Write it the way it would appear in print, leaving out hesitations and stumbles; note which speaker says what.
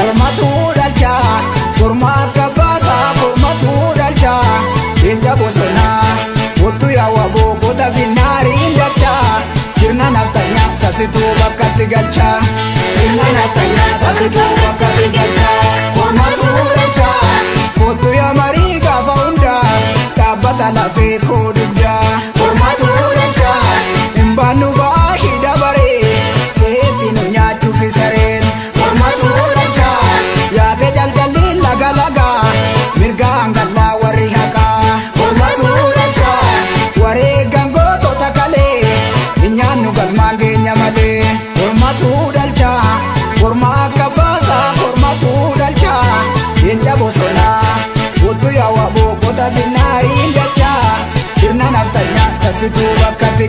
Speaker 1: Kormatu dhalchaa korma akka baasaa kormatu dhalchaa leenca bosonaa kottu yaawwa bookota zinnaariin dachaa sirna naftanyaa sasituu bakkatti galchaa sirna naftanyaa sasituu bakkatti galchaa kormatu dhalchaa kottu yaa marii gaafa hundaa dhaabbata lafee koo dugdaa kormatu dhalchaa hin baannu baashii dabaree keetti nu nyaachuufi sareen kormatu dhalchaa yaate jaljalliin laga laga mirga hangallaa warri haqaa kormatu dhalchaa wareegaan gootota kalee hin nyaannu galmaan keenya malee kormatu dhalchaa korma akka baasaa kormatu dhalchaa leenca bosonaa kottu yaawwa bookota zinnaariin dachaa sirna naftanyaa sasituu bakkatti